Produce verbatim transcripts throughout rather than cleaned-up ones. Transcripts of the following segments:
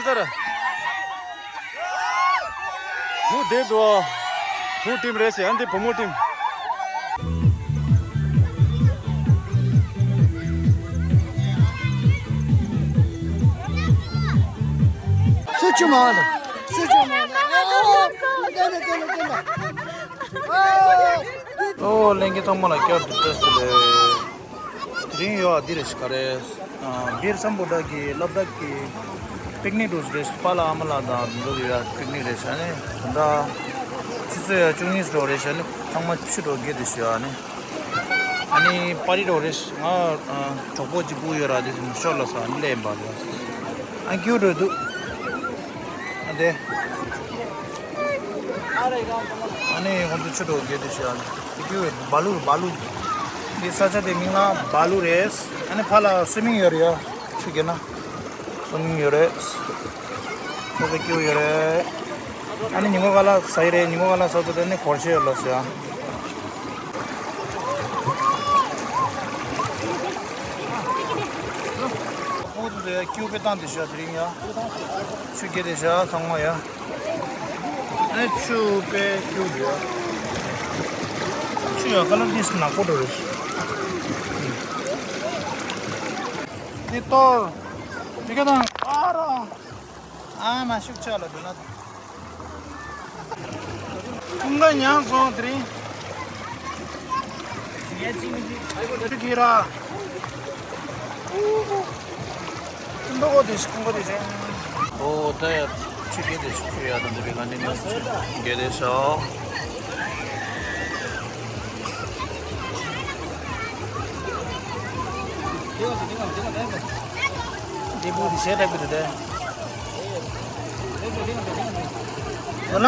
ཟེར། བུ་དེབ་དོ། བུ་ཊིམ་རེད་ཟེར། ཨ་འདི་བུ་མོ་ཊིམ། སུ་ཆུ་མ་ལ། སུ་ཆུ་མ་ལ། ཨོ། ལྡན་པ་ལྡན་པ་ལྡན་པ། ཨོ། ལྷན་རྒྱས་ཚང་མ་ལ་བསྐྱར་དུ་བཀྲ་ཤིས་བདེ་ལེགས། དེ་རིང་ཡོད་འདི་རེད་ཤག་ག་རེ། ཨ། སྦིར་སམ་བྷོ་ཊ་གི་ལ་དྭགས་ཀྱི་པིག་ནིག་འགྲོ་རེད། པཱ་ལགས་ཨ་མ་ལགས་དང་འགྲོ་གི་ཡོད། པིག་ནིག་རེད་ཤག་ཨ་ནི་ད་ལྟ་ཆུ་ཚོད་ཡ་བཅུ་གཉིས་འགྲོ་རེད་ཤག་ཨ་ནི་ཚང་མ་ཆུ་འགྲོ་དགོས་འདུག་ཤག་ཨ་ནི། ཨ་ནི་པར་རི་འགྲོ་རེད་ཤག་ང་། ཨ། གྲོགས་པོ་གཅིག་སྒུག་ཡོད་ར། དེ་ཚོ་ཤོར་ལ་ས་ཨ་ནི་སླེབས་པ་རེད། ཨ་ཁྱུ་འགྲོ་འདུག་ཨ་དེ། ཨ་ནི་ཁོང་ཚོ་ཆུ་འགྲོ་དགོས་འདུག་ཤག་ཨ་ནི། ཁྱུ་བ་ལུ་བ་ལུ། འདི་ས་ཆ་དེ་མིང་ལ་བ་ལུ་རེད། ཨ་ནི་ཕ་ལ་སུ་མིང་ཡོད་རེད་ཡ། ཆུ་རྒྱག་ན། སུ་མིང་ཡོད་རེད། ས་ཆ་སྐྱིད་པོ་ཡོད་རེད། ཨ་ནི་ཉིན་གུང་ཁ་ལག་ཟ་ཡི་རེད། ཉིན་གུང་ཁ་ལག་ཟ་ཚོ་དེ་ནི་སྒོར་གཞས་ཡོད་ལ་ཟེར་ཡ། ཨོ་དེ་དེ་སྐྱིད་པོ་བཏང་དེ་ཤག་དེ་རིང་ཡ། ཆུ་རྒྱག་དེ་ཤག་ཚང་མ་ཡ། ཨེ་ཆུ་དཔེ་སྐྱིད་འདུག་ཆུ་ཡ་ཁ་ལག་ཏིས་ནག་པོ་འགྲོ་རེད། འདི་གཏོར། འདི་ག་དང་ཨ་ར། ཨ་མ་ཤུགས་ཆག་ལ་འགྲོ་ན། ཁུང་ད་ཉང་སོང་དེ་རིང་། ཆུ་གི་ར། ཁུང་པ་གོ་དེ་ཤི་ཁུང་པ་དེ་ཤི། ཨོ་ད་ཡ་ཆུ་རྒྱག་དེ་ཤི་ཆུ་ཡ་དང་འདི་བི་ག་འདི་ནས་ཆུ་རྒྱག་དེ་ཤོག་འདི་བུ་དེ་ཤེས་ད་གི་རེད་དེ། ཨོ་ལ།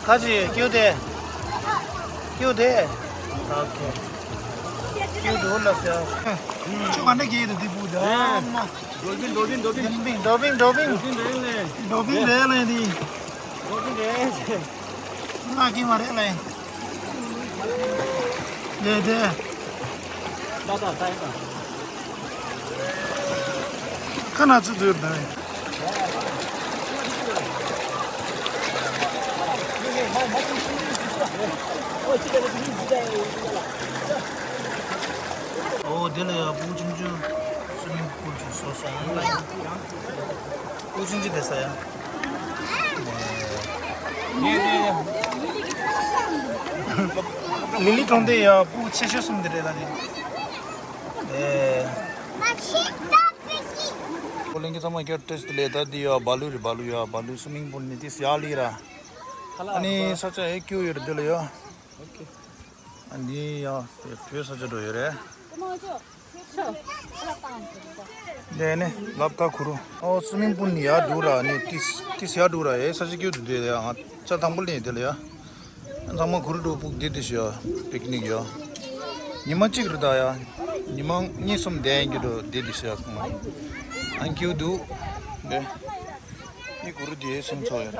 ཁ་ཅིག་ཀྱུ་དེ། ཀྱུ་དེ། ཨོ་ཁེ། ཀྱུ་དེ་ལ་ཟེར། ཆུ་ག་འདྲ་གྱེས་འདུག་འདི་བུ་དེ། ཨ་མ། ཌོལ་ཕིན་ཌོལ་ཕིན་ཌོལ་ཕིན། ཌོལ་ཕིན་ཌོལ་ཕིན་ཌོལ་ཕིན། ཌོལ་ཕིན་རེད་ལེ། ཌོལ་ཕིན་རེད་ལེ་འདི། ཌོལ་ཕིན་རེད། ང་གི་མ་རེད་ལེ། དེ་དེ། ཁ་ན་ཚུ་དུར་དང་། ཨོ་དེ་ལ་ཡ་བུ་ཆུང་ཆུང་སུ་མིང་པུལ་ཅིག་བཟོ་སོང་ལ་ཡ། བུ་ཆུང་ཆུང་དེ་ས་ཡ། ལི་ལི་གྲོང་སྡེ་ཡ་བུ་ཆེ་ཤོས་གསུམ་དེ་རེད་ལ་ནི། ཨེ། ཨོ་ལྷན་རྒྱས་ཚང་མ་བསྐྱར་བཀྲ་ཤིས་བདེ་ལེགས། ད་འདི་ཡ་བ་ལུ་རེད། བ་ལུ་ཡ་བ་ལུ་སུ་མིང་པུལ་ནི་དེ་ཡ་ལི་ར། ཨ་ནི་ས་ཆ་ཨེ་ཀྱུ་ཡོད་རེད་འདི་ལ་ཡ། ཨ་འདི་ཡ་བོད་ས་ཆ་འགྲོ་ཡོད་རེད། དེ་ནས་ལབ་ཁ་ཁུ་རུ། ཨོ་སུ་མིང་པུལ་ནི་ཡར་འགྲོ་ར་ནི་ཏིས་ཏིས་ཡར་འགྲོ་ར་ཨེ་ས་ཆ་སྐྱོད་དུ་དེ་ལ་ཡ་ང་ཆ་དང་པོ་ལེན་དེ་ལ་ཡ། ཚང་མ་གུ་རུ་འགྲོ་ཕུག་དེ་དེ་ཤི་ཡ་པིག་ནིག་ཡ། ཉི་མ་གཅིག་རེད་ད་ཡ། ཉི་མ་གཉིས་གསུམ་བསྡད་ཡིན་རྒྱུ་འགྲོ་དེ་དེ་ཤི་ཡ་ཚང་མ། ཨང་ཁྱིའུ་འདུག་དེ། ནི་གུ་རུ་དེ་སེམས་ཚོགས་ཡ།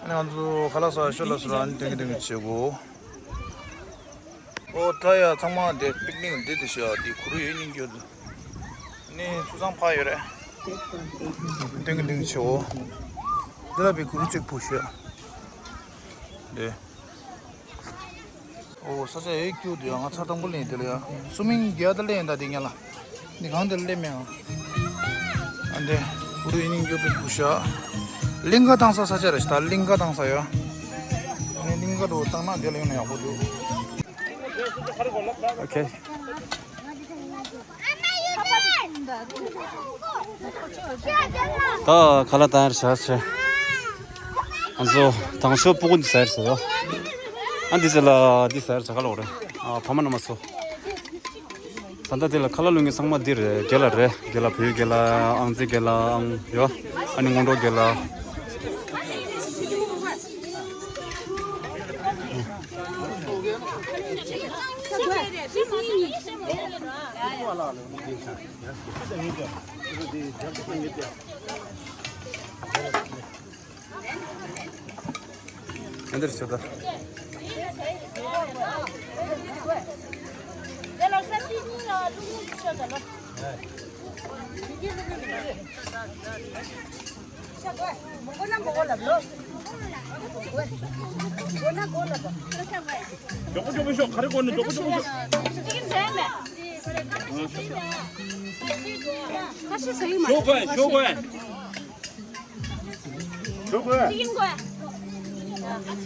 ཨ་ནི་ང་ཚོ་ཁ་ལག་ཟ་ཤོ་ལ་སུ་ར་ཨ་ནི་དེང་གི་དེང་གི་བྱེད་དགོ། ཨོ་ད་ཡ་ཚང་མ་དེ་པིག་ནིག་འདི་དེ་ཤི་ཡ་དེ་གུ་རུ་ཡོད་ཉིན་རྒྱུ་འདུག་ནི་ཆུ་ཚང་ཕ་ཡོད་རེད། དེང་གི་དེང་གི་བྱེད་དགོ། འདི་ལ་བི་གུ་རུ་གཅིག་ཕུ་ཤི་ཡ། དེ། ཨོ་ས་ཆ་ཨེ་ཀྱུ་དེ་ཡ་ང་ཚ་དང་པོ་ལེན་དེ་ལ་ཡ། སུ་མིང་རྒྱ་ད་ལེན་ད་དེ་ཉ་ལ། ནི་གང་དེ་ལ་ལེན་མེད་ཨ། ཨ་འདི། ཨུ་ཡིན་ནིང་རྒྱུ་པའི་ཁུ་ཤ། གླིང་ག་བཏང་ས་ས་ཆ་རེད་ཤ་ད་གླིང་ག་བཏང་ས་ཡ། ནི་གླིང་ག་འགྲོ་བཏང་ན་དེ་ལ་ཡོང་ན་ཡག་པོ་འདུག་ཨོ་ཁེ། ད་ཁ་ལག་བཏང་ཡར་བཞག་བྱས། ང་ཚོ་དང་ཤོས་སྤུ་གུ་འདི་ཟ་ཡར་ཟེར་ཡོ། ཨ་འདི་ཟེར་ལ་འདི་ཟ་ཡར་ཟེར་ག་ལ་འོ་རེད། ཨ་ཕ་མ་རྣམ་པ་ཚོ། ད་ལྟ་འདི་ལ་ཁ་ལག་བླུག་མཁན་ཚང་མ་འདི་རེད། རྒན་ལགས་རེད། རྒན་ལགས་བུའི་རྒན་ལགས་ཨང་རྩིས་རྒན་ལགས་ཨང་ཡོ། ཨ་ནི་སྔོན་འགྲོ་རྒན་ལགས། འདིར་ཆོད་ད། དེ་ལ་ས་ཐིག་གཉིས་ལ་བླུག་མི་ཆོད་ད་ལོ། དེ་གི་བླུག་མི་མེད། མགོ་ན་མགོ་ལ་ལོ། མགོ་ན་མགོ་ལ་ལོ། མགྱོགས་པོ་མགྱོགས་པོ་ཤོག་ག་རེ་གོ་ནི་མགྱོགས་པོ་མགྱོགས་པོ་ཤོག་ཁ་ཤས་ཟ་ཡི་མ་ཤོག་གོ་ཤོག་གོ་ཤོག་གོ་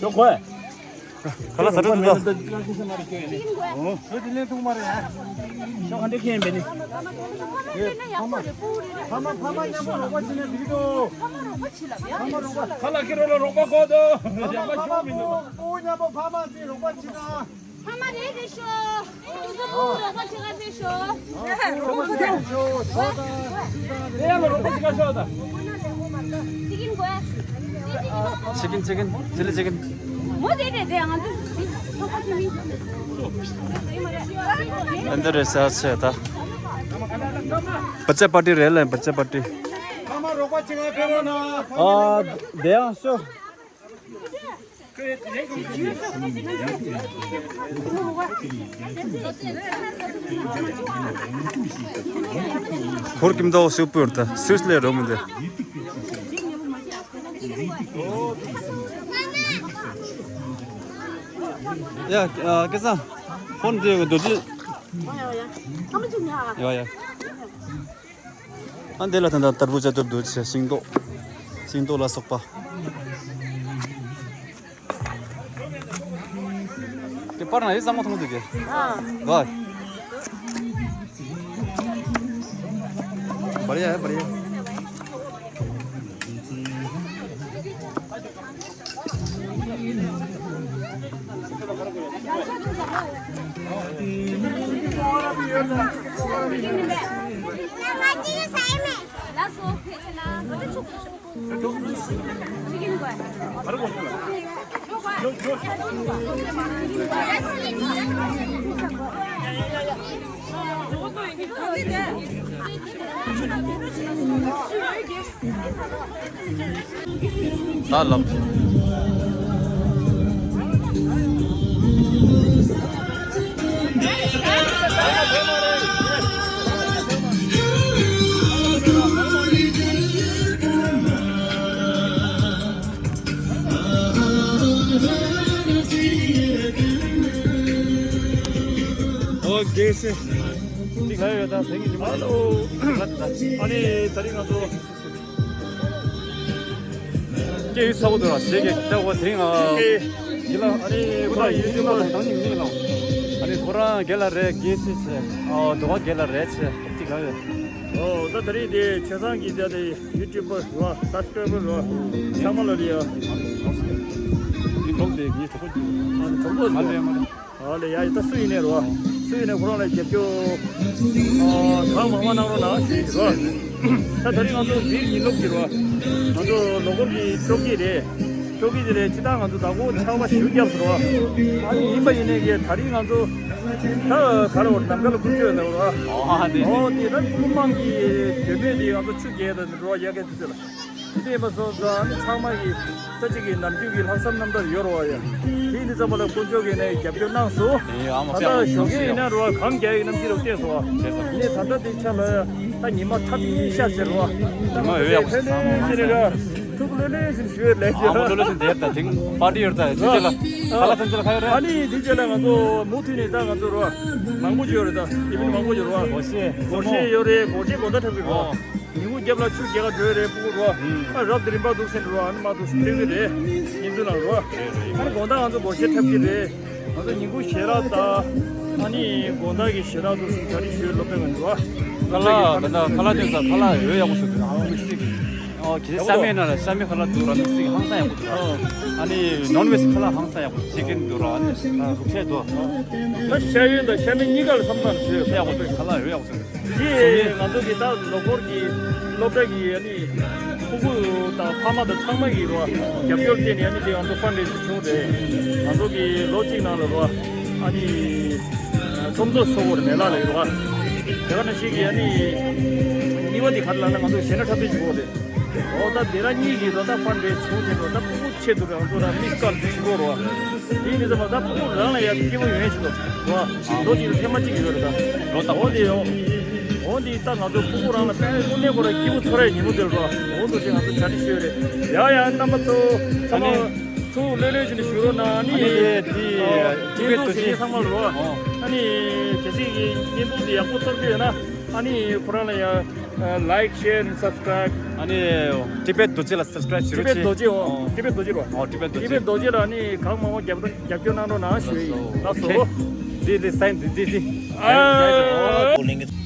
ཤོག་གོ་ཁ་ལག་ཟ་འགྲོ་འདུག་ད། ཁྱོད་དེ་ལེན་ཐུབ་མ་རེད་ཨ། ཤོག་ག་འདྲ་ཁྱེད་ཡིན་པས་ནི། ཕ་མ་ཕ་མ་མཉམ་པོ་རོགས་པ་བྱེད་ན་འགྲིག་གི་འདུག་ཕ་མ་རོགས་པ་བྱེད་ལ་ཡ། ཁ་ལག་ཁྱེར་རོགས་ལ་རོགས་པ་དགོས་འདུག་ཕ་མ་ཕ་མ་ཕྲུ་གུ་མཉམ་པོ་ཕ་མ་དེ་རོགས་པ་བྱེད་ན། ཕ་མ་རེད་རེད་ཤོག་ཕྲུ་གུ་རོགས་པ་བྱེད་ག་རེད་ཤོག་ཁྱེད་ཀྱིན་གོ་ཡ། ཆི་ཀིན་ཆི་ཀིན། ཅི་ལི་ཅི་ཀིན། མོ་དེ་དེ་དེ་ང་ཚོ་ཚོགས་པ་ཆེ་མིན། ཨ་འདི་རེད་ཟེར་ཆེ་ད། བར་ཆད་པར་ཏི་རེད་ལ་བར་ཆད་པར་ཏི། ཨ་དེ་ཡང་ཤོ། ཧོར་ཀིམ་ཏོ་སུ་པུར་ཏ་སུས་ལེ་རོ་མུ་དེ། ཡ་ཨ་སྐལ་བཟང་། ཕོན་དེ་རྡོ་རྗེ། ཡ་ཡ། ཨ་འདི་ལ་ད་ལྟ་དར་བུ་བྱ་དུར་འདུག་ཆེ་ཤིང་ཏོག་ཤིང་ཏོག་ལ་སོགས་པ། དེ་པར་ན་ཡི་ཙམ་མ་མཐོང་འདུག་གི་ཨ། ཝ། བར་ཡ་བར་ཡ། ད་ལབ། ཨོ་རྒྱལ་སྲས། འདི་ག་ཡོད་ད་དེང་གི་ཉི་མ། ཨ་ལོ། ཨ་ནི་ད་རིང་ང་ཚོ། སྐད་ཡིག་ཚ་པོ་འདུག་ལ་ཞེས་ཀྱི་ལྟ་བ་དེང་ཨ། ཡིན་ལ་ཨ་ནི་ཁོ་རང་ཡིན་ལ་དང་ཉིན་ཉིན་ལ། ཨ་ནི་ཁོ་རང་རྒན་ལ་རེད་རྒན་སྲས་ཆེ། ཨ་དོ་བ་རྒན་ལ་རེད་ཆེ་གཅིག་ལ་ཡོད། ཨོ་ད་ད་རིང་དེ་ཆེ་ཚང་གི་དེ་དེ་ཡུ་ཊུབ་པར་རོ་སབ་སི་ཀ་རའི་བར་རོ་ཚང་མ་ལ་ལ་ཡ། ཡིན་ལོག་དེ་ངའི་གྲོགས་པོ་ཡིན། ཨ་ནི་གྲོགས་པོ་མ་ལས་མ་ལས། ཨ་ལེ་ཡ་ཡི་ད་སུ་ཡིན་ནས་རོ། སུ་ཡིན་ནས་ཁོ་རང་ལ་རྒྱབ་སྐྱོར། ཨ་གང་མང་མང་གནང་རོགས་གནང་ཞུ་ཡི་རོ། ད་ད་རིང་ང་ཚོ་འདིར་ཡིན་ལོག་གི་རོ། ང་ཚོ་ལོ་འཁོར་གྱི་སྤྲོ་སྐྱིད་རེད། སྤྲོ་སྐྱིད་དེ་རེད་ཅི་ད་ང་ཚོ་ད་གོ་ཆར་པ་ཞུ་རྒྱབ་སོ་རོ། ཨ་ནི་ཡིན་པ་ཡིན་ནས་ཀྱི་ད་རིང་ང་ཚོ་ད་ག་རེ་བར་ནམ་མཁའ་ལ་ཀུན་སྤྱོད་ནས་རོ། ཨོ་དེ་ཨོ་དེ་ད་ཀུན་མང་གི་དོན་མེད་དེ་ང་ཚོ་ཆུ་རྒྱས་ད་འགྲོ་བ་ཡག་གི་དུས་ཚོད་ལ། དེ་ཡིན་པ་སོང་ཙང་ཨ་ནི་ཚང་མ་གིས་ད་ཅིག་གི་ནམ་རྒྱུན་གྱི་ལྷག་བསམ་རྣམ་དག་ཡོད་རེད་བ་ཡ། དེ་ཡིན་དུས་ཙམ་པ་ལ་དཀོན་མཆོག་གིས་ནས་རྒྱབ་སྐྱོར་གནང་སོང་། ཨེ་ཨ་མ་ད་ལྟ་ཞོགས་ཀས་ཡིན་ན་རེད་བ་གངས་རྒྱག་ཡི་གནམ་གཤིས་རུ་བལྟས་སོང་བ། བྱས་ཙང་ནས་ད་ལྟ་དེ་ཆ་ལ་ད་ཉི་མ་ཐག་ཏིང་ཤར་ཟེར་བ། ད་ཉི་མ་འོད་ཡག་པོ་ཞིག་ཚང་མ་ལྷོད་ལྷོད་ཟེར་ནས་ར་ཐུག་ལྷོད་ལྷོད་ཟེར་ཞུ་ཡོད་ལས་ཨ་མ་ལྷོད་ལྷོད་ཟེར་དེ་ད་དེང་པར་ཊི་ཡོད་ད་དེ་རྗེས་ལ་ཁ་ལག་ཚན་ཚན་ལ་ཁ་ཡོད་རེད། ཨ་ནི་དེ་རྗེས་ལ་ང་ཚོ་མུ་མཐུད་ནས་ད་ང་ཚོ་ར་མང་པོ་ཡོད་རེད་ད་དེ་མིན་མང་པོ་ཡོད་རེད་བ། སྒོར་གཞས་སྒོར་གཞས་ཡོད་རེད་སྒོར་གཞས་དགོང་དག་འཁྲབ་གི་རེད་བ། ཨོ། ཉིན་གུང་རྒྱབ་ལ་ཆུ་རྒྱག་ག་འགྲོ་ཡི་རེད་ཕྲུ་གུ་རོ། ཨ་རབ་དེ་རིམ་པ་འདུག་སེ་འགྲོ་ཨ་ནི་མ་འདུག་སེ་ཐེག་གི་རེད། ཉིན་འདི་ལ་རོ། ཨ་ནི་དགོང་དག་ང་ཚོ་སྒོར་གཞས་འཁྲབ་ཀྱི་རེད། ང་ཚོ་ཉིན་གུང་ཞལ་ལག་དང་། ཨ་ནི་དགོང་དག་གི་ཞལ་ལག་འདུག་སེ་ག་རེ་ཞུ་སློབ་དཔོན་ང་འགྲོ་ཨ། ཁ་ལག་ད་ལྟ་ཁ་ལག་དེ་ཚ་ཁ་ལག་ཡོད་ཡག་པོ་ཞིག་འདུག་ཨ་དམིགས་བསལ་གྱི། ཨོ་གི་ས་མེད་ན་ལ་ས་མེད་ཁ་ལག་འདུག་ར་དམིགས་བསལ་གྱི་ཧང་སང་ཡག་པོ་འདུག་ཨ། ཨ་ནི་ནོན་ཝེཇ་ཁ་ལག་ཧང་སང་ཡག་པོ་ཅི་ཀེན་འདུག་ར་ཨ་ནི་རུག་ཆད་འདུག་ད་ཤ་ཡོན་དང་ཤ་མེད་གཉིས་ཀ་ལ་བསམ་བློ་བྱོས་ཡག་པོ་འདུག་ཁ་ལག་ཡོད་ཡག་པོ་ཞིག་འདུག་འདི་ང་ཚོ་གི་ད་ལོ་འཁོར་གྱི་སློབ་གྲྭ་གི་ཨ་ནི་ཕྲུ་གུ་དང་ཕ་མ་དང་ཚང་མ་གི་རོ་རྒྱབ་སྐྱོར་བརྟེན་ནས་ཨ་ནི་དེ་ང་ཚོ་ཕན་རེ་ཞིག་བྱུང་རེད། ང་ཚོ་གི་ལོ་གཅིག་ནང་ལ་རོ་ཨ་ནི་ཚོགས་གཙོ་ཚོགས་པར་མེ་ལགས་ལ་ཡོད་རོ། དེ་ག་ནང་བཞིན་གི་ཨ་ནི་གཉིས་པ་དེ་ག་རེ་ལབ་ན་ང་ཚོ་གཞས་སྣ་འཁྲབ་སྟོན་བྱེད་དགོས་རེད། འོ་ད་དེ་ར་གཉིས་ཀྱི་རོ་ད་ཕན་རེ་བྱུང་དེ་རོ་ད་ཕྲུ་གུ་ཆེད་དུ་རང་ཚོ་རང་མིས་ཀར་དུ་ཞུ་གོ་རོ། དེ་ནི་ཚང་མ་ད་ཕྲུ་གུ་རང་ལ་ཡ་སྐྱིད་པོ་ཡོང་ཞིག་རོ། ལོ་གཅིག་ལ་ཐེངས་མ་གཅིག་ཡོད་རེད་ད། ལོ་ད་འོ་དེ་ཡོང་། འོ་འདི་ད་ང་ཚོ་ཕྲུ་གུ་རང་ལ་དཔེ་དངོས་གནས་ཁོ་ར་སྐྱིད་པོ་ཚོར་ཡ་ཉིན་མོ་དེ་རེད་པ། འོ་འདུག་ཅེས་ང་ཚོ་གྲ་སྒྲིག་ཞུས་རེད། ཡ་ཡ་རྣམ་པ་ཚོ་ཚང་མ་ཨ་ནི་ཐུགས་ལྷོད་ལྷོད་བྱས་ནས་བཞུགས་རོགས་གནང་། ཨ་ནི་ཨ་ནི་དེ་དེ་ཨ་ཊི་བེཊ་རྡོ་རྗེ་ཚང་མ་རེད་པ། ཨོ། ཨ་ནི་གལ་སྲིད་ཀྱི་བརྙན་ཐུང་འདི་ཡག་པོ་ཚོར་གྱི་ཡོད་ན་ཨ་ནི་ཁོ་རང་ལ་ཡ་ལའིཀ་ཤེར་སབ་སི་ཀ་རའིབ། ཨ་ནི་ཊི་བེཊ་རྡོ་རྗེ་ལ་སབ་སི་ཀ་རའིབ་བྱེད་རོགས་གྱིས། ཊི་བེཊ་རྡོ་རྗེ། ཨོ། ཊི་བེཊ་རྡོ་རྗེ་རེད་པ། ཨོ། ཊི་བེཊ་རྡོ་རྗེ། ཊི་བེཊ་རྡོ་རྗེ་ལ་ཨ་ནི་གང་མང་མང་རྒྱབ་རྒྱབ་སྐྱོར་གནང་རོགས་གནང་ཞུ་ཡི་ཡིན། ལགས་སོ། འདི་འདི་སའིན་འདི་འདི་འདི། ཨ། ཨེ། ཁྲོད་དང་།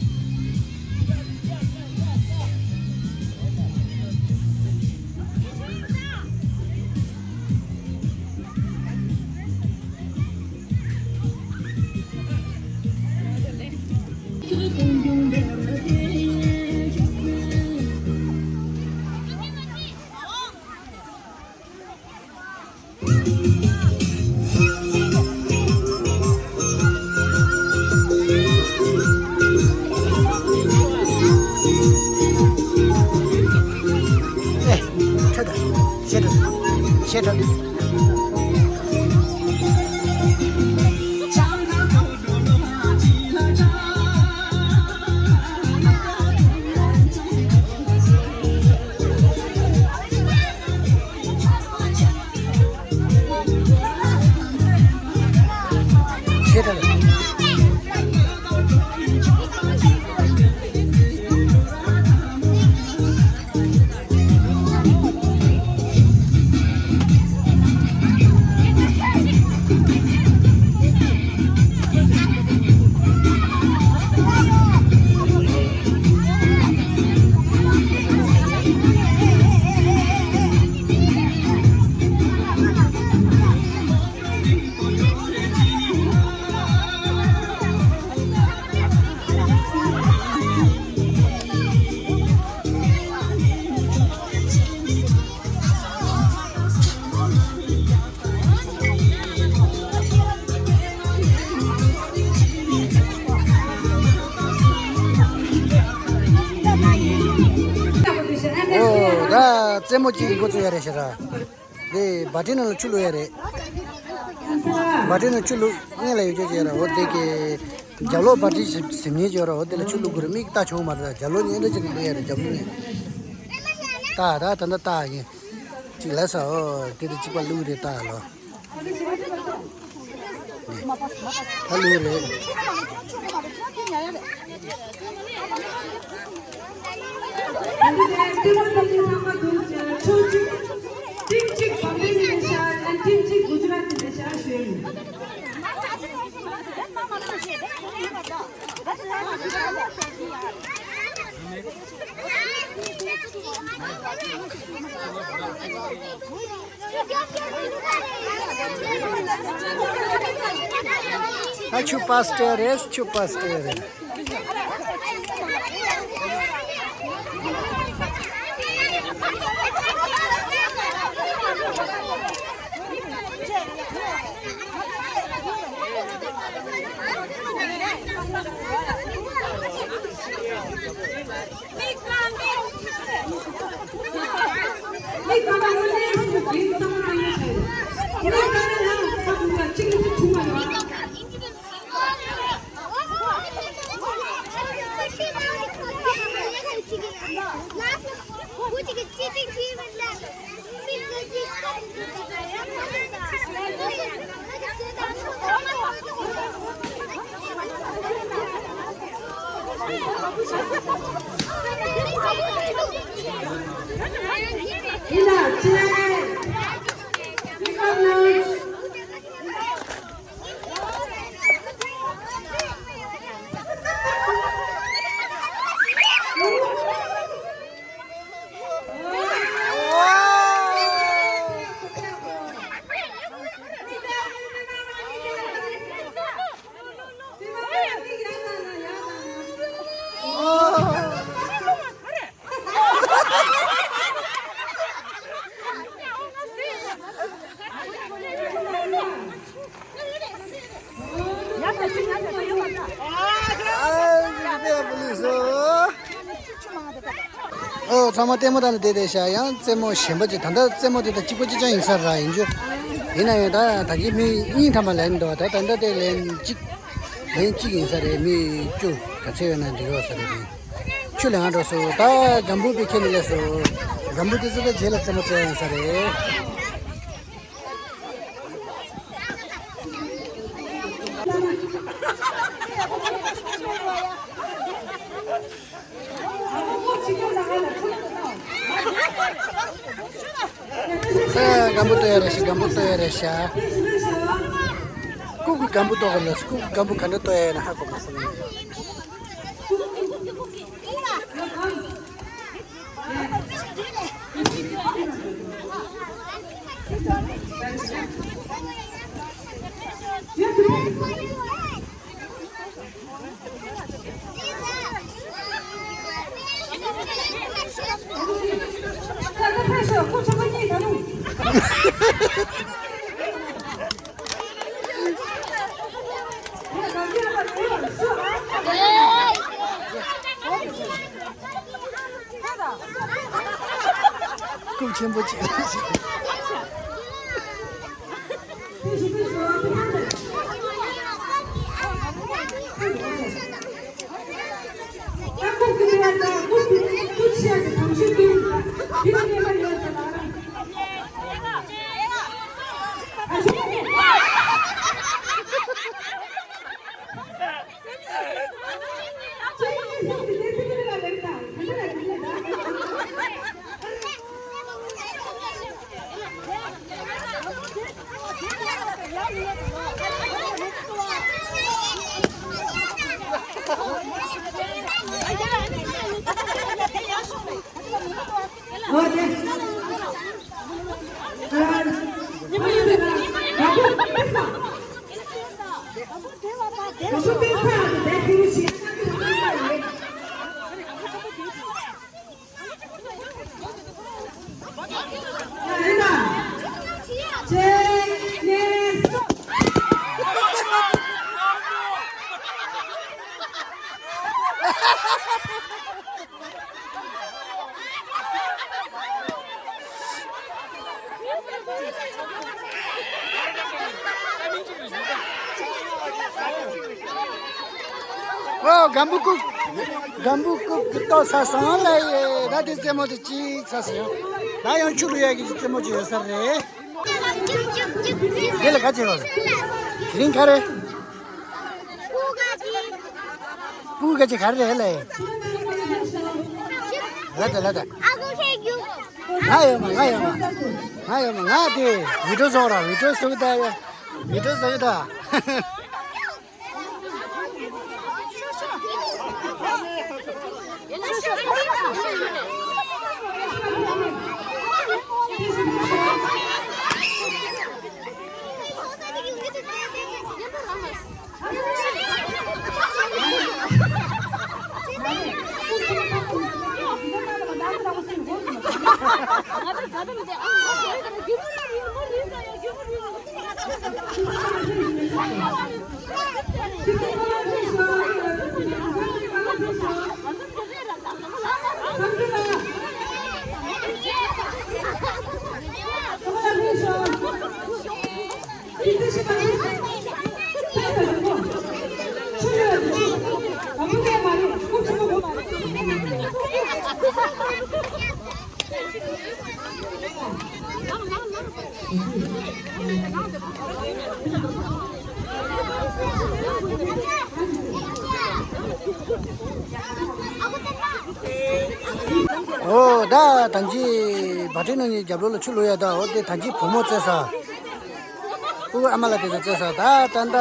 ཤེས་ཁྲོད། ཤེས་ཁྲོད། ཨོ། ད་རྩེད་མོ་གཅིག་འགོ་བཙུགས་ཡ་རེད་ཤག་ར། དེ་བ་ཊི་ནང་ལ་ཆུ་བླུགས་ཡ་རེད། བ་ཊི་ནང་ཆུ་བླུགས། སྔོན་ལ་ཡོད་ཆོག་ཅིག་ཡོད་ར། འོ་དེ་གི་རྒྱབ་ལོགས་བ་ཊི་ཟེར་མཁན་ཅིག་ཡོད་ར། འོ་དེ་ལ་ཆུ་བླུགས་དགོས་རེད། མིག་ལྟ་ཆོག་མ་རེད། རྒྱབ་ལོགས་ནས་འདྲ་ཅིག་བླུགས་ཡ་རེད། རྒྱབ་ལོགས་ནས། ལྟ་ད་ད་ད་ལྟ་ལྟ་ཡིན། ཅིག་ལབ་ས། འོ་དེ་དེ་གཅིག་པ་བླུགས་རེད། ལྟ་ལོ། ད་ལོས་རེད། ཊིམ་གཅིག་བམ་བེ་ནས་ཤར། ཊིམ་གཅིག་གུ་ཇ་རཱཏ་ནས་ཤར་ཞུས་ཡིན། ཨ་ཆུ་པ་སྟེ་རེད། ཆུ་པ་སྟེ་རེད། ཨོ། ཚང་མ་ལྟད་མོ་བལྟས་ནས་བསྡད་བསྡད་ཤག་ཡང་རྩེད་མོ་གཞན་པ་ཅིག་ད་ལྟ་རྩེད་མོ་དེ་དང་གཅིག་པ་གཅིག་རྐྱང་ཡིན་ས་ར། ཡིན་རྒྱུ། ཡིན་ན་ཡང་ད་ད་གིན་མི་གཉིས་ཐམ་པ་ལེན་འདུག་ད་ད་ལྟ་དེ་ལན་གཅིག་ལན་གཅིག་ཡིན་ས་རེད། མི་བཅུ་ག་ཚད་ཡོད་ན་འགྲིག་ཡོད་ས་རེད། མི། ཆུ་ལེན་འགྲོ་སོང་། ད་སྒམ་པོ་པའི་ཁྱེར་ནས་སླེབས་སོང་། སྒམ་པོ་དེ་ཚོ་ད་རྗེས་ལ་རྩེད་མོ་རྩེ་ཡ་ཡིན་ས་རེད། ཨ། སྒམ་པོ་ལྟོས་ཡ་རེད་ཤག་སྒམ་པོ་ལྟོས་ཡ་རེད་ཤག་ལྐུགས་ཀྱི་སྒམ་པོ་ལྟོས་ག་ལ། ལྐུགས་ཀྱི་སྒམ་པོ་ག་འདྲ་ལྟོས་ཡ་ཡིན་ན་ཧ་གོ་མ་སོང་། རྐུབ་ཆེན་པོ་ཅིག་ཨོ། སྒམ་པོ་རྐུབ། སྒམ་པོ་རྐུབ་ཀྱི་ལྟོ་ཟ་སོང་ལ་ཡེ། ད་དེ་རྩེད་མོ་དེ་གཅིག་ཚར་སོང་། ད་ཡང་ཆུ་བླུག་ཡག་གི་རྩེད་མོ་ཅིག་ཡོད་ས་རེད། དེ་ལ་ག་བྱེད་པ་རེད། དེ་རིང་ག་རེད། སྤུ་ག་ཅིག་ག་རེ་རེད་ལེ། ལ་ད་ལ་ད། ང་ཡོད་མ། ང་ཡོད་མ། ང་ཡོད་མ། ང་དེ་བི་ཌིའོ་བཟོ་ར། བི་ཌིའོ་བཟོ་གི་ད་ཡ། བི་ཌིའོ་བཟོ་གི་ད། ཨོ། ད་ད་གིན་བ་ཊི་ནང་གི་རྒྱབ་ལོགས་ལ་ཆུ་བླུག་ཡ་ད། ཨོ་དེ་ད་གིན་བུ་མོ་རྩེ་ས། སྤུ་གུ་ཨ་མ་ལགས་དེ་ཚོ་རྩེ་ས། ད་ད་ད་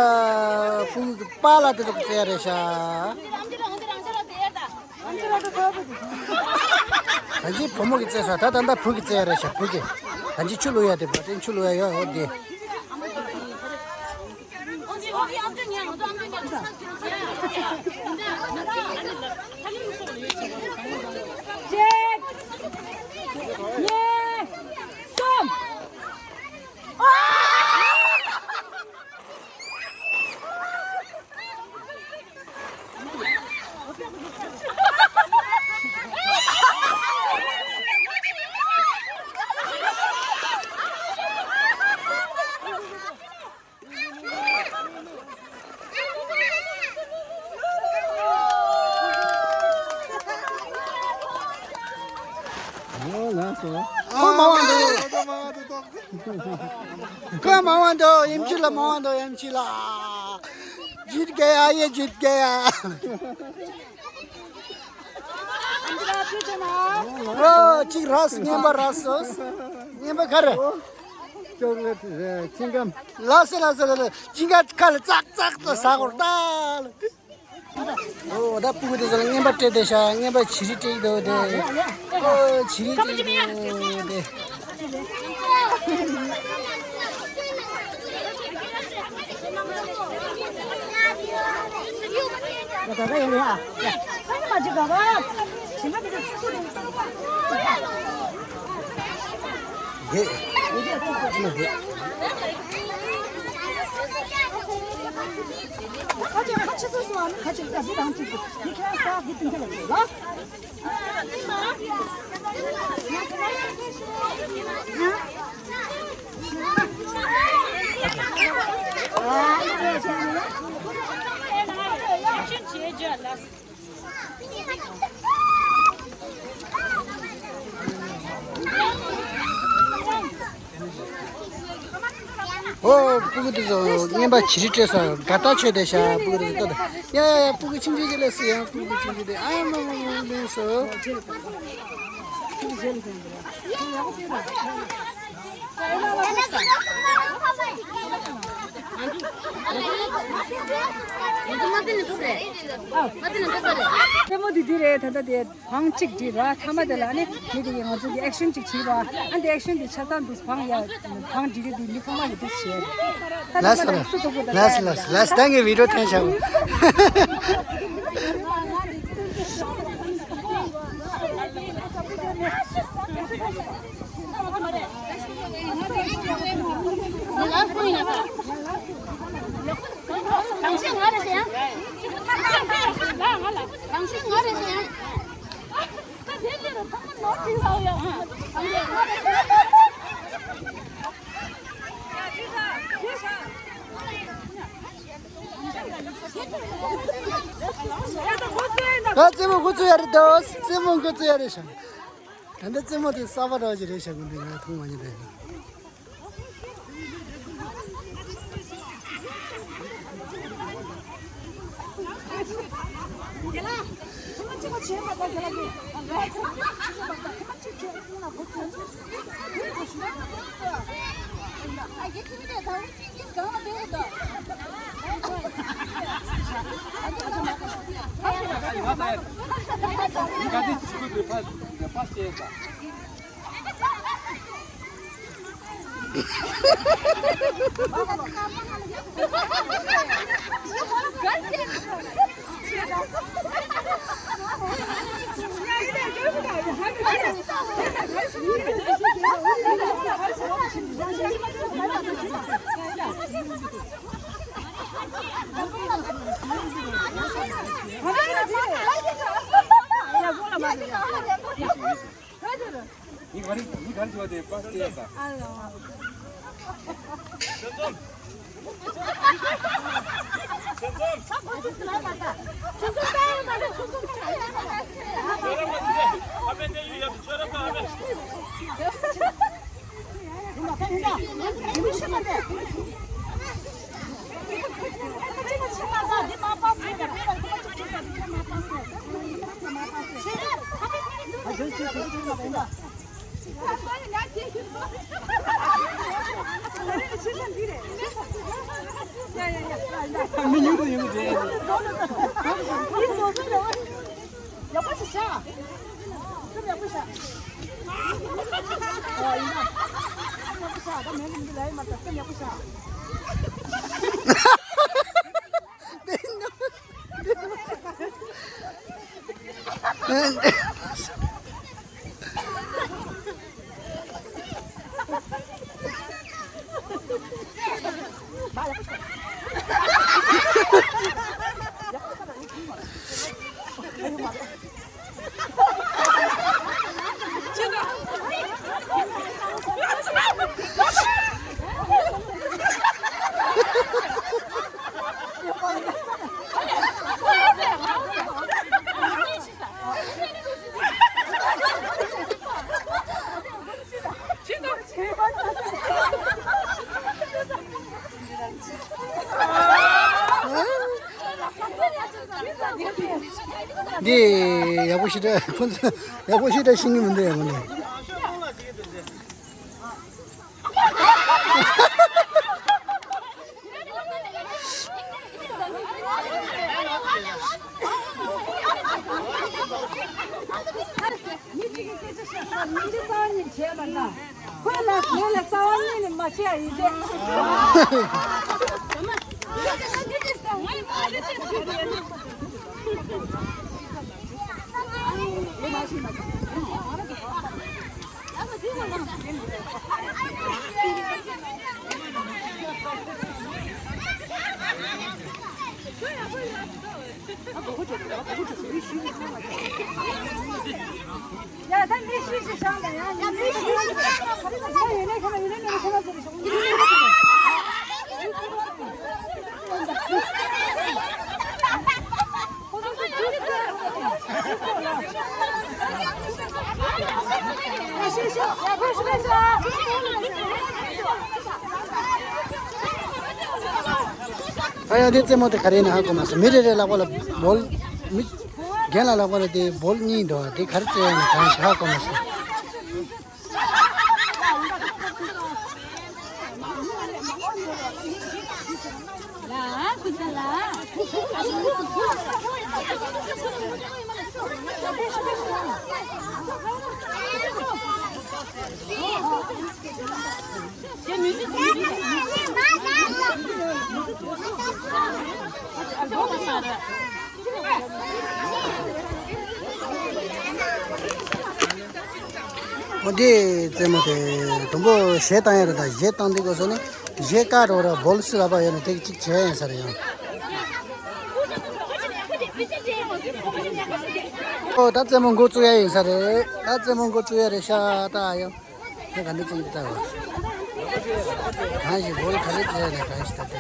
སྤུ་གུ་གི་པཱ་ལགས་དེ་ཚོ་རྩེ་ཡ་རེད་ཤག་ད་གིན་བུ་མོ་གི་རྩེ་ས། ད་ད་ད་བུ་གི་རྩེ་ཡ་རེད་ཤག་བུ་གི། ད་གིན་ཆུ་བླུག་ཡ་དེ། བ་ཊི་ཆུ་བླུག་ཡ་ཡོད། ཨོ་དེ། གཅིག་གཉིས། གསུམ། ཁོ་མ་དབང་འདུག་ཁོ་མ་དབང་འདུག་ཡེམ་ཆི་ལ་མ་དབང་འདུག་ཡེམ་ཆི་ལ། ཇིད་གེ་ཡ་ཡེ་ཇིད་གེ་ཡ། རོ་གཅིག་ར་སོ་ངན་པ་ར་སོ། ངན་པ་ག་རེ། ཅོག་ལེ་ཊི་ཆིང་ཀམ། ལ་སེ་ལ་སེ་ལ་ལ་ཆིང་ཀ་ཁ་ལ་ཙག་ཙག་ཏུ་ཟ་གོ་ད། ཨོ་ད་སྤུ་གུ་དེ་ཚོ་ལ་རྔན་པ་སྤྲད་བསྡད་ཤག་རྔན་པ་བྱི་རིལ་སྤྲད་ཀྱི་འདུག་དེ། ཨོ་བྱི་རིལ་སྤྲད་ཀྱི་འདུག་དེ། ཨོ་སྤུ་གུ་དེ་ཚོ་རྔན་པ་བྱི་རིལ་སྤྲད་སོང་། དགའ་ཐག་ཆོད་བསྡད་ཤག་སྤུ་གུ་དེ་ཚོ་ལྟ་དང་། ཡ་ཡ་ཡ་སྤུ་གུ་ཆུང་ཆུང་ཅིག་ལ་སི་ཡང་སྤུ་གུ་ཆུང་ཆུང་དེ་ཨ་མ་མ་མ་ལེན་སོ། རྩེད་མོ་འདི་འདི་རེད། ད་ལྟ་དེ་བང་གཅིག་བསྒྲིགས་ར། མཐའ་མ་དེ་ལ་ནི་མི་དེ་ཡིས་ང་ཚོ་གི་ཨེག་ཤན་གཅིག་བྱས་ར། ཨ་འདི་ཨེག་ཤན་འདི་ཆ་ཚང་འདུག་བང་ཡ་བང་སྒྲིག་རྒྱུ་འདི་མི་ཚང་མ་གི་འདུག་བྱས། ད་ལྟ་ལས་ལས་ལས་ལས་ལས་ད་ངས་བི་ཌིའོ་འཐེན་བྱ། ད་རྩེད་མོ་འགོ་ཚུགས་ཡ་རེད་དོ། རྩེད་མོ་འགོ་ཚུགས་ཡ་རེད་ཤག་ད་ལྟ་རྩེད་མོ་དེ་གསར་པ་འདྲ་ཞིག་རེད་ཤག་འདི་ང་མཐོང་མ་མྱོང་དེ། ཡག་པོ་ཞིག་བཞག་སེམས་ཡག་པོ་བཞག་ཨ་ཡིན་ན། སེམས་ཡག་པོ་བཞག་ད་མེད་ལ་འདི་ལ་ཡིན་མ་ད་སེམས་ཡག་པོ་བཞག་འདི་ཡག་པོ་ཞེ་དྲག་ཁོ་ཚོ་ཡག་པོ་ཞེ་དྲག་ཤེས་ཀྱི་མི་འདུག་ཡག་པོ་འདུག་མི་གཅིག་གིས་སྐད་ཆ་བཤད་ས་མི་གཅིག་རྩ་བ་ཉིད་བྱས་པ་ན། ཁོས་ལ་ཁོས་ལ་རྩ་བ་ཉིད་ནས་མ་བྱས་ཡིན་ཏེ། ཡ་ད་མི་ཤི་ཤི་ཤང་ད་ཡ་ཡ་མི་ཤི་ཤི་ཤང་ད་ཡ་ཡ་ཡོད་ནས་ཁ་ན་ཡོད་ནས་ཁ་ན་ཁ་ན་ཟེར་ཤོག་ཨ་ཡ་དེ་རྩེད་མོ་དེ་ག་རེ་ཡིན་ན་ཧ་གོ་མ་སོང་། མི་རེ་རེ་ལག་པ་ལ་བོལ། མི་རྒན་ལ་ལག་པ་ལ་དེ་བོལ་གཉིས་འདུག་དེ་ག་རེ་རྩེ་ཡིན་ན་གང་ཞིག་ཧ་གོ་མ་སོང་། འོ་དེ་རྩེད་མོ་དེ་དུམ་བུ་གཞས་བཏང་ཡ་རེད། ད་གཞས་བཏང་དུས་སྐབས་སུ་ནི་གཞས་ཀ་རོ་ར་བོལ་སི་ལ་པ་ཡོད་ན་དེ་གཅིག་བྱས་ཡིན་ས་རེད་ཡང་། ཨོ་ད་རྩེད་མོ་འགོ་བཙུགས་ཡ་ཡིན་ས་རེད། ད་རྩེད་མོ་འགོ་བཙུགས་ཡ་རེད་ཤག་ད་ཡང་། ད་ག་འདྲ་ཅིག་ལྟ་བ། གང་ཞིག་བོལ་ག་རེ་རྩེ་ནས་གང་ཞིག་ད་རྩེ།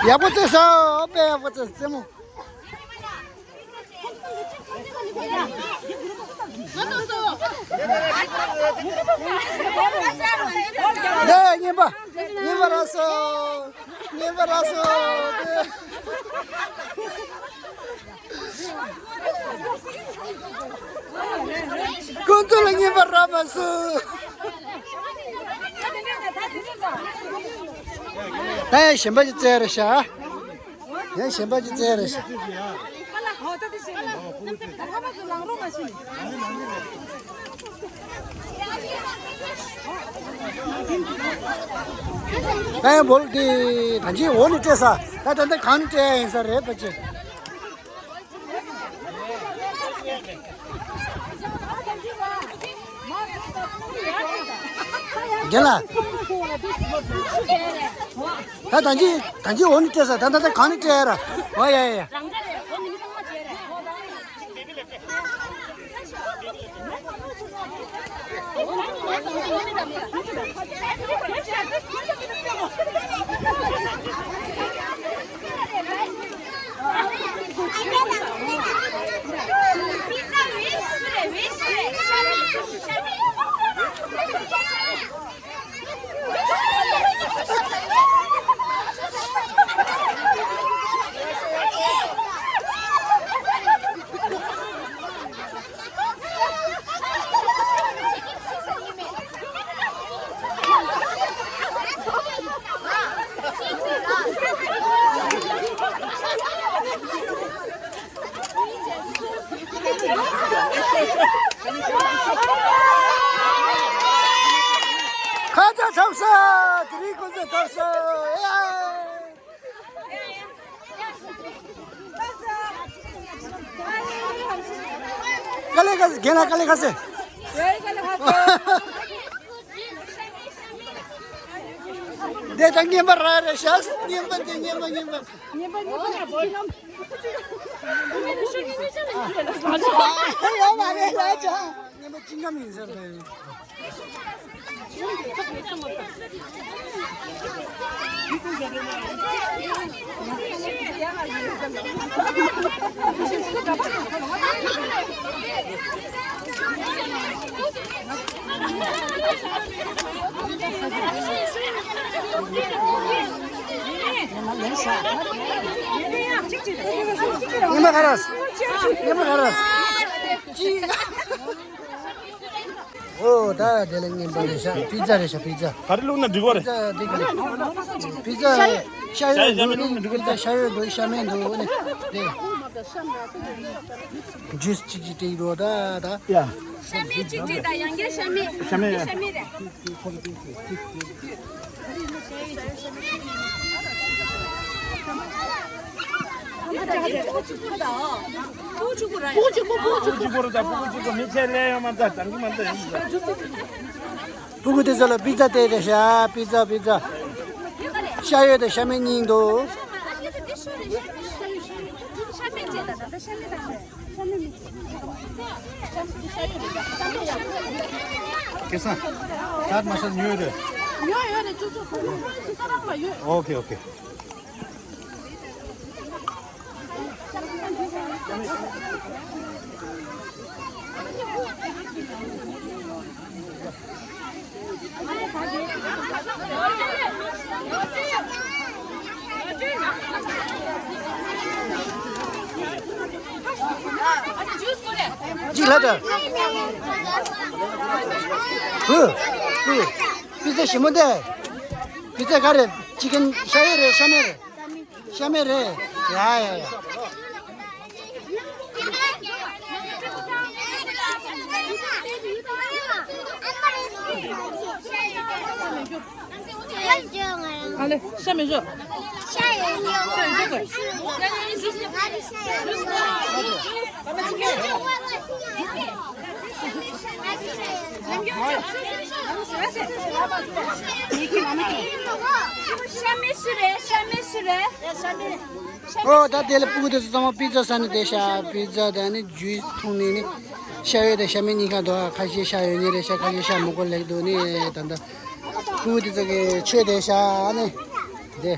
ཡག་པོ་རྩེས་སོང་། དཔེ་ཡག་པོ་རྩེས། རྩེད་མོ། ལས་རྔན་པ། རྔན་པ་རག་སོང་། རྔན་པ་རག་སོང་། ཁོང་ཚོ་ལ་རྔན་པ་རག་མ་སོང་། ད་ཡང་གཞན་པ་ཅིག་བཙལ་རེད་ཤག་ཡང་གཞན་པ་ཅིག་བཙལ་རེད་ཤག་ད་ཡང་བོལ་དེ་ད་ཅི་འོག་ནས་སྤྲད་ས། ད་ད་ལྟ་གང་ནས་སྤྲད་ཡ་ཡིན་ས་རེད་ཕལ་ཆེར། རྒན་ལགས། ད་ད་ཅི་ད་ཅི་འོག་ནས་སྤྲད་ས། ད་ད་ད་གང་ནས་སྤྲད་ཡ་ར། ཨོ་ཡ་ཡ་ཡ། ཁ་ཚ་ཐབས་ས། དེ་རིང་ཁོ་ཚོ་ཐབས་ས། ཨེ། དཀའ་ལས་ཁག་ཟེར། རྒན་ལགས་དཀའ་ལས་ཁག་ཟེར། འདི་ད་རྔན་པ་རག་རེད་ཤག་རྔན་པ་འདི་རྔན་པ་རྔན་པ། ཡོད་མ་རེད་ལགས་ཅང་། རྔན་པ་ཅི་འགའ་མིན་ཟེར་ད། ཉི་མ་ག་རེ་རེད། ཉི་མ་ག་རེ་རེད། ཅི། ཨོ་ད་དེ་ལ་རྔན་པ་རེད་ཤག་པི་ཛ་རེད་ཤག་པི་ཛ། ག་རེ་བླུགས་ན་འགྲིག་གོ་རེད། པི་ཛ་འགྲིག་གི་རེད། པི་ཛ་ཤ་ཡོད་འདུག་ནི། པི་ཛ་ཤ་ཡོད་འདུག་ཤ་མེད་འདུག་ནི། དེ་ཇུས་གཅིག་གཅིག་སྤྲད་ཀྱི་འདུག་ད་ད། ཡ། ཤ་མེད་གཅིག་སྤྲད་ད། ཡང་བསྐྱར་ཤ་མེད། ཤ་མེད། ཤ་མེད་རེད། སྤུ་གུ་དེ་ཚོ་ལ་པི་ཛ་སྟེར་རེད་ཤག་པི་ཛ་པི་ཛ། ཤ་ཡོད་དང་ཤ་མེད་གཉིས་འདུག་ཁེ་སང་། ད་མ་ཤ་ཉོས་རེད། ཉོས་ཡོད་རེད། ཅོ་ཅོ་ཁོ་ཁོ་ཁོ་ས་ར་མ་ཡོད། ཨོ་ཁེ་ཨོ་ཁེ། གཅིག་ལ་དང་། ཧུ། ཧུ། པི་ཙ་ཞིམ་མོ་འདི། པི་ཙ་ག་རེ། ཅི་ཀན་ཤ་ཡོད་རེད། ཤ་མེད་རེད། ཤ་མེད་རེད། ཡ་ཡ་ཡ། ཨ་ལེ་ཤ་མེད་ཤོག་ཤ་ཡོད་ཤོག་ཤ་མེད་སུ་རེད། ཤ་མེད་སུ་རེད། ཨོ་ད་དེ་ལ་སྤུ་གུ་དེ་ཚོ་ཚང་མ་པི་ཛ་ཟ་ནས་བསྡད་ཤག་པི་ཛ་དང་ནི་ཇུས་འཐུང་ནས་ནི། ཤ་ཡོད་དང་ཤ་མེད་གཉིས་ཀ་འདུག་ཁ་ཤས་ཤ་ཡོད་ནི་རེད་ཤག་ཁ་ཤས་ཤ་མི་དགོས་ལབ་འདུག་ནི། ད་ལྟ་སྤུ་གུ་དེ་ཚོ་གིས་མཆོད་བསྡད་ཤག་ནི། དེ།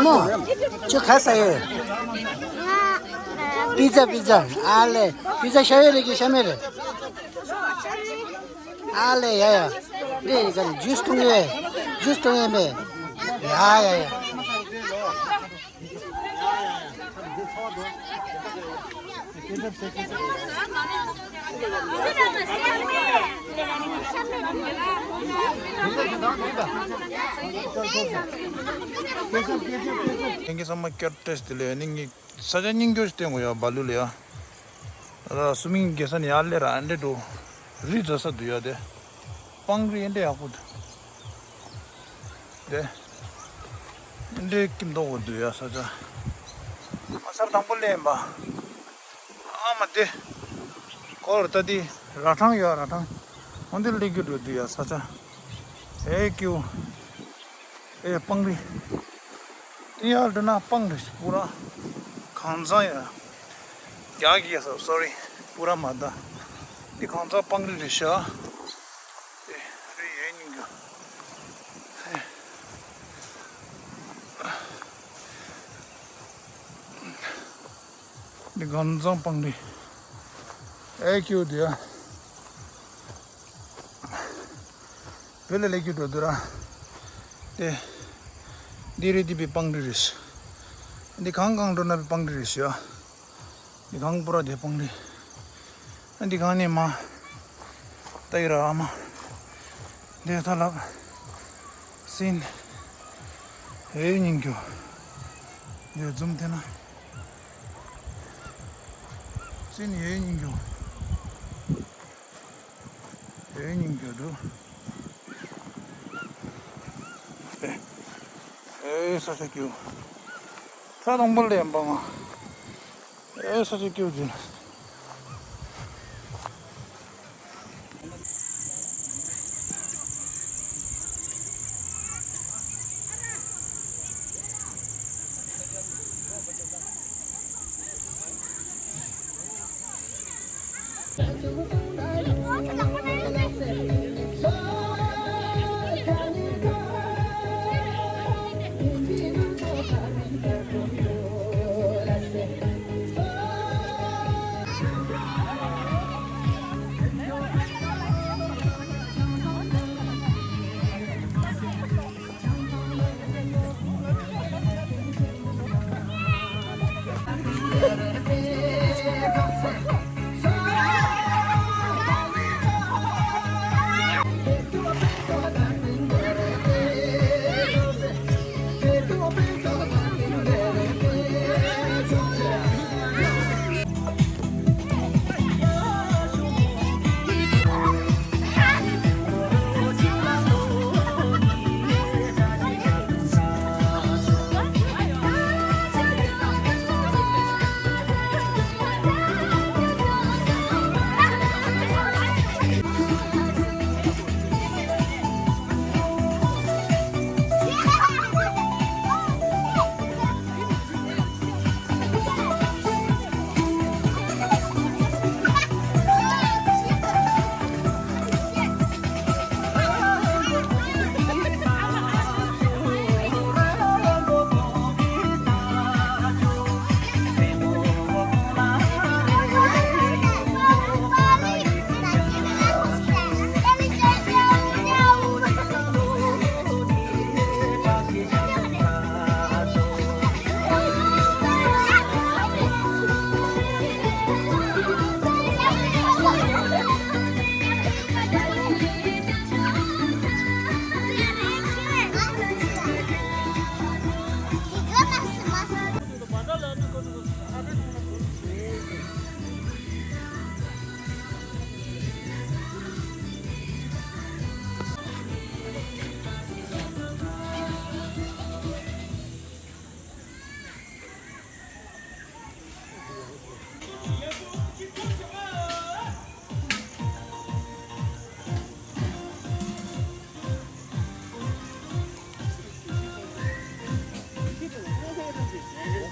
མོ། ཁྱོད་ག་ས་ཡོད། པི་ཛ། པི་ཛ། ཨ་ལེ། པི་ཛ་ཤ་ཡོད་རེད་ཀྱི་ཤ་མེད་རེད། ཨ་ལེ། ཡ་ཡ། འདི་ག་རེ། ཇུས་འཐུང་ཡས། ཇུས་འཐུང་ཡས་མེད། ཡ་ཡ་ཡ། ཁྱེད་ཀྱི་ཚང་མ་བསྐྱར་བཀྲ་ཤིས་བདེ་ལེགས། ནི་ངས་ས་ཆ་རྙིང་རྒྱུ་ཞིག་སྟོན་དགོས་ཡ། བ་ལུ་ལ་ཡ། ཨ་སུ་མིང་གེ་ས་ནས་ཡར་སླེབས་ར། ཨ་འདྲེ་འགྲོ། རི་འཛེག་ས་འདུག་ཡ་དེ། སྤང་རི་ཨ་འདྲེ་ཡག་པོ་འདུག་དེ། ཨ་འདྲེ་སྐྱིད་མདོག་པོ་འདུག་ཡ་ས་ཆ། ང་ས་དང་པོ་སླེབས་ཡིན་པ། ཨ་མ་དེ། ཁོ་ར་ད་དེ་ར་ཕྲང་ཡོད། ར་ཕྲང་། འོ་འདི་སླེབས་རྒྱུ་འགྲོ་འདུག་ཡ་ས་ཆ། ཨེ་ཀྱུ། ཨེ་སྤང་རི། དེ་ཡར་འགྲོ་ན་སྤང་རི་པུ་ར། གངས་ཚང་ཡ། རྒྱག་གི་ཡ་ས། སོ་རི། པུ་ར་མ་ད། འདི་གངས་ཚང་སྤང་རི་རེད་ཤག་ཨེ་རི་ཡོད་ཉིན་གྱི། འདི་གངས་ཚང་སྤང་རི། ཨེ་ཀྱུ་དེ་ཡ། བོད་ལ་སླེབས་རྒྱུ་འགྲོ་འདུག་ར། དེ། འདི་རི་འདི་པའི་སྤང་རི་རེད། འདི་གང་གང་འགྲོ་ན་པའི་སྤང་རི་རེད་ཤག་འདི་གང་པུ་ར་དེ་སྤང་རི། འདི་གང་ནས་མ། ད་ཡི་ར་ཨ་མ། འདི་ཐ་ལབ། སིན། ཨེ་ཉིན་གྱོ། འདི་ཛུམ་དེ་ན། སིན་ཨེ་ཉིན་གྱོ། ཨེ་ཉིན་གྱོ་འདུག་ཨེ་ས་ཆ་ཀྱོ། ས་དང་པོ་ལ་ཡན་པ་ང་། ཨེ་ས་ཆ་ཀྱོ་འདུག་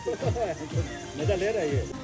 མེ་ད་ལེ་ར་ཡོད།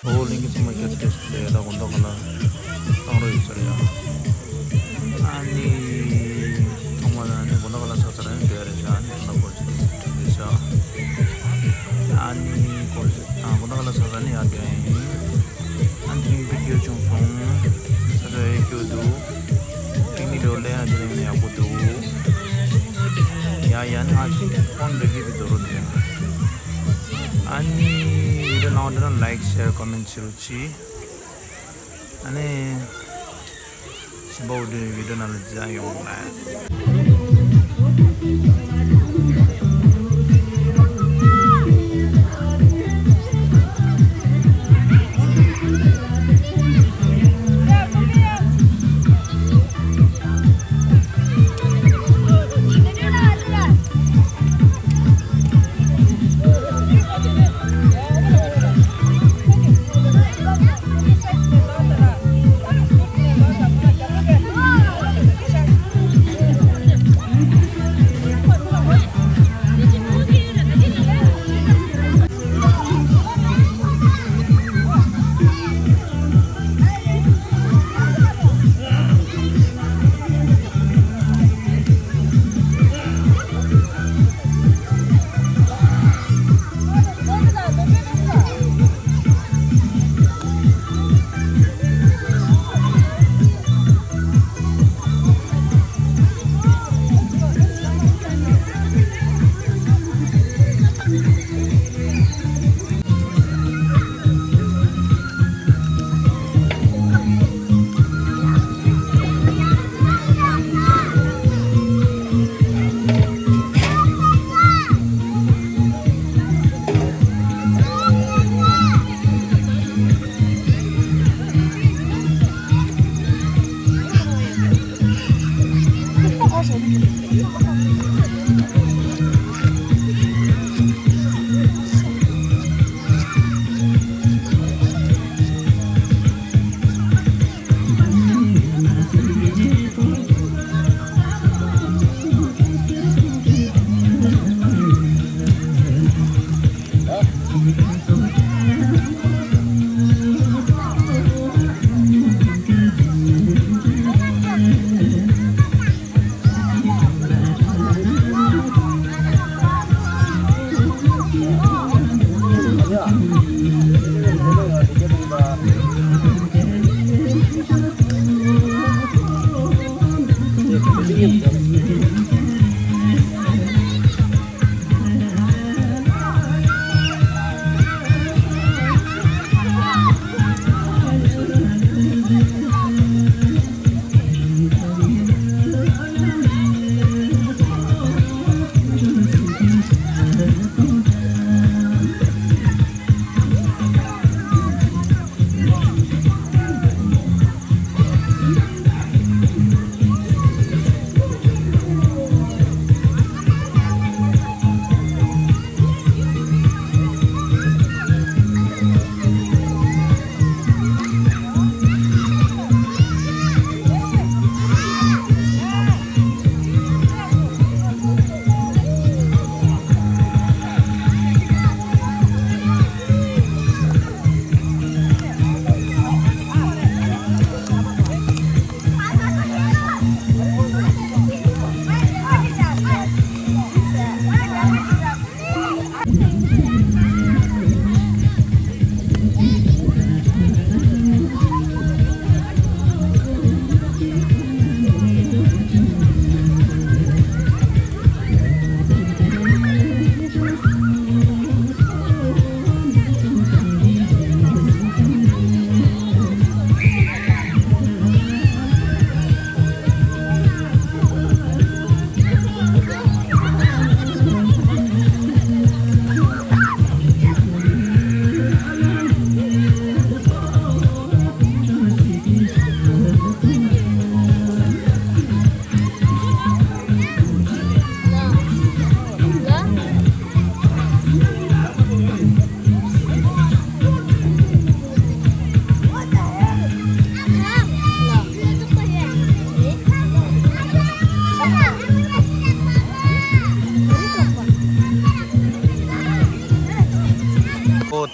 ཨོ་གླིང་གི་ཚང་མ་ཁྱེད་ཚོ་ལས་ད་དགོང་དག་ག་ལ་བཏང་རོགས་ཡོད་ས་རེད་ཡ། ཨ་ནི་ཚང་མ་ལ་ནི་དགོང་དག་ག་ལ་ཚ་ཚ་རང་ཡོད་རེད་ཤག་ཨ་ནི་དགོང་དག་སྐོར་ཅིག་དེ་ཤག་ཨ་ནི་སྐོར་ཅིག་ཨ་དགོང་དག་ག་ལ་ཚ་ཚ་ནི་ཡར་བསྡད་ཡིན། ཨ་ནི་ཐེངས་བི་ཌི་ཡོ་བྱུང་སོང་། ཚ་ཚ་ཡར་སྐྱོད་འདུག་ཐེངས་འདི་ལོ་ལས་ཨ་དེ་རིང་ནི་ཡག་པོ་འདུག་ཡ་ཡ་ནི་ཨ་ཅིག་ཕོན་འདྲ་གི་བི་ཛོ་རོ་དེ། ཨ་ནི་བི་ཌི་ཡོ་ནང་དུ་ལའིཀ་ཤེར་ཀོ་མེན་ཊི་བྱེད་རོགས་གྱིས། ཨ་ནི་གཞན་པ་འོ་དེ་བི་ཌི་ཡོ་ནང་ལ་མཇལ་ཡོང་ལ།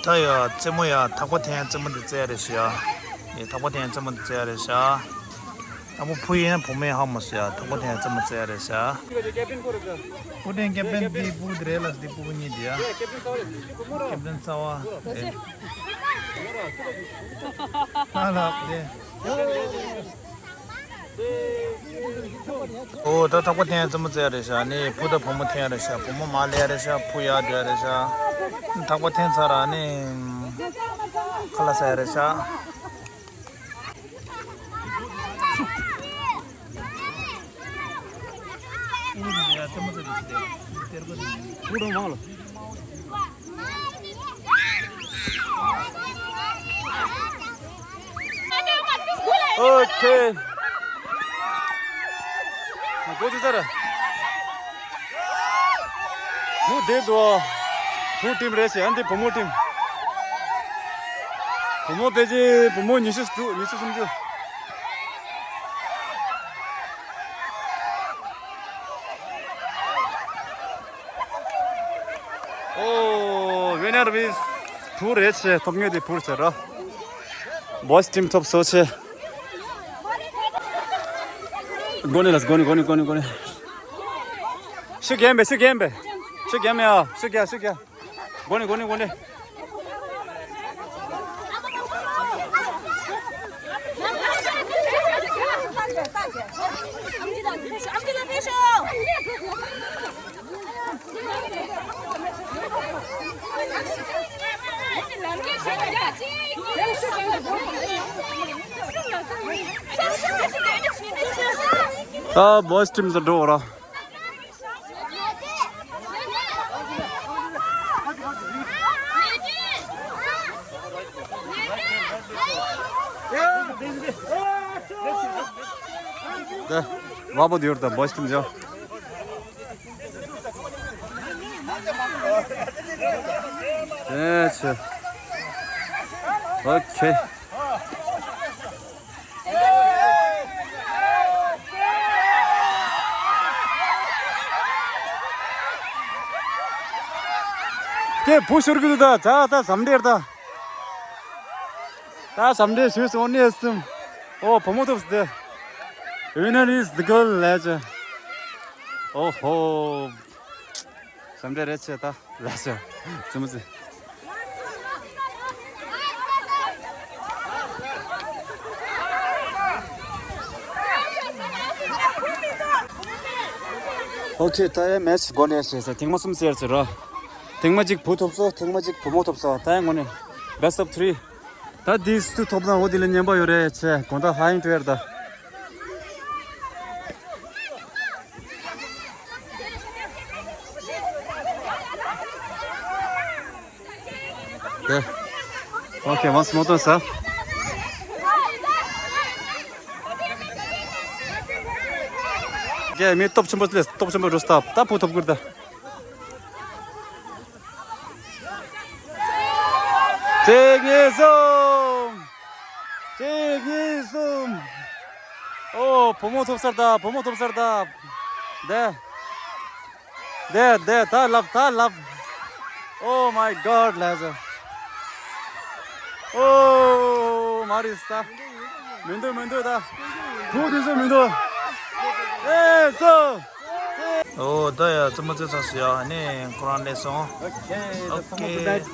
ད་ཡ་རྩེད་མོ་ཡ་ཐག་པ་འཐེན་རྩེད་མོ་འདི་རྩེ་ཡ་རེད་ཤག་ཡ། ཐག་པ་འཐེན་རྩེད་མོ་འདི་རྩེ་ཡ་རེད་ཤག་དང་པོ་བུ་ཡིན་ན་བུ་མོས་ཧ་མ་སོ་ཡ། ཐག་པ་འཐེན་རྩེད་མོ་རྩེ་ཡ་རེད་ཤག་བུ་འཐེན་ཀེབ་ཏན་འདི་སྤུ་གུ་འདི་རེད་ལ། འདི་སྤུ་གུ་གཉིས་འདི་ཡ། ཀེབ་ཏན་གསར་བ་རེད། ཨ་ལགས་དེ། ཨོ་ད་ཐག་པ་འཐེན་རྩེད་མོ་རྩེ་ཡ་རེད་ཤག་ནི་བུ་དང་བུ་མོ་འཐེན་ཡ་རེད་ཤག་བུ་མོ་མར་སླེབས་ཡ་རེད་ཤག་བུ་ཡར་སྡོད་ཡ་རེད་ཤག་ཐག་པ་འཐེན་ཚར་ར་ནི་ཁ་ལག་ཟ་ཡ་རེད་ཤག་ཨོ་ཁེ། ང་གོ་ཚོད་ཚར། བུ་དེ་དོ། བུ་ཊིམ་རེད་ཟེར། ཨ་འདི་བུ་མོ་ཊིམ། བུ་མོ་དེ་ཅི་བུ་མོ་ཉི་ཤུ་དྲུག་ཉི་ཤུ་སུམ་ཅུ། ཨོ། ཝི་ནར་བིས་བུ་རེད་ཆེ། ཐོབ་ངེས་དེ་བུ་ཆེ་ར། བོ་ཡིས་ཊིམ་ཐོབ་སོ་ཆེ། གོ་ནི་ལ་གོ་ནི་གོ་ནི་གོ་ནི་གོ་ནི། ཤི་གན་པེ་ཤི་གན་པེ། ཤི་གན་མེ་ཨ་ཤི་ག་ཤི་ག། གོ་ནི་གོ་ནི་གོ་ནི། ད་བོ་ཡིས་ཊིམ་ཟེར་འགྲོ་ར། དེ་བ་པོ་དེ་ཡོད་ད་བོ་ཡིས་ཊིམ་ཟེར། ཨེ་ཆེ། ཨོ་ཁེ། ཁྱེད་བུ་ཤོར་གི་འདུག་ད་ད་ད་ཟམ་འདྲེར་ད། ད་ཟམ་འདྲེར་ཞུས་སོང་ནས་གསུམ། ཨོ་བུ་མོ་ཐོབ་སྟེ། Winner is the girl ལས་ཅེ། ཨོ་ཧོ། ཟམ་འདྲེ་རེད་ཆེ་ད་ལ་ཆེ། ཙི་མོ་ཙི། ཨོ་ཁེ། ད་ཡ་མེ་ཆི་འགོ་ནས་བྱས་ས་ཐེངས་མ་གསུམ་ཟེར་ཚེ་ར། ཐེངས་མ་གཅིག་བུ་ཐོབ་སོ། ཐེངས་མ་གཅིག་བུ་མོ་ཐོབ་སོ། ད་ཡ་འགོ་ནས་best of three། ད་དེ་སུ་ཐོབ་ན་འོ་དེ་ལ་ཉན་པ་ཡོད་རེད་ཆེ། དགོང་དག་ཧ་ཡིན་ཊུ་ཡར་ད། ཨོ་ཁེ། ཝན་སི་མོར་ཏོན་ས། ཀེ་མི་སྟོབས་ཆེན་པོ་སླེབས། སྟོབས་ཆེན་པོ་འགྲོ་སྟབས་ད་བུ་ཐོབ་ཀྱི་རེད་ད། གཅིག་གཉིས་གསུམ། གཅིག་གཉིས་གསུམ། ཨོ་བུ་མོ་ཐོབ་ས་རེད་ད། བུ་མོ་ཐོབ་ས་རེད་ད། དེ། དེ་དེ་ད་ལབ་ད་ལབ། Oh my God ལབ་ཟེར། ཨོ་མ་རེད་ད། མི་འདུག་མི་འདུག་ད། བུ་དེ་ཚོ་མི་འདུག་ཨེ་ཚོ། ཨོ་ད་ཡ་ཙི་མོ་ཙི་ཚ་སུ་ཡ་ནི་ཁོ་རང་སླེབས་སོང་། Okay, that's some of the best.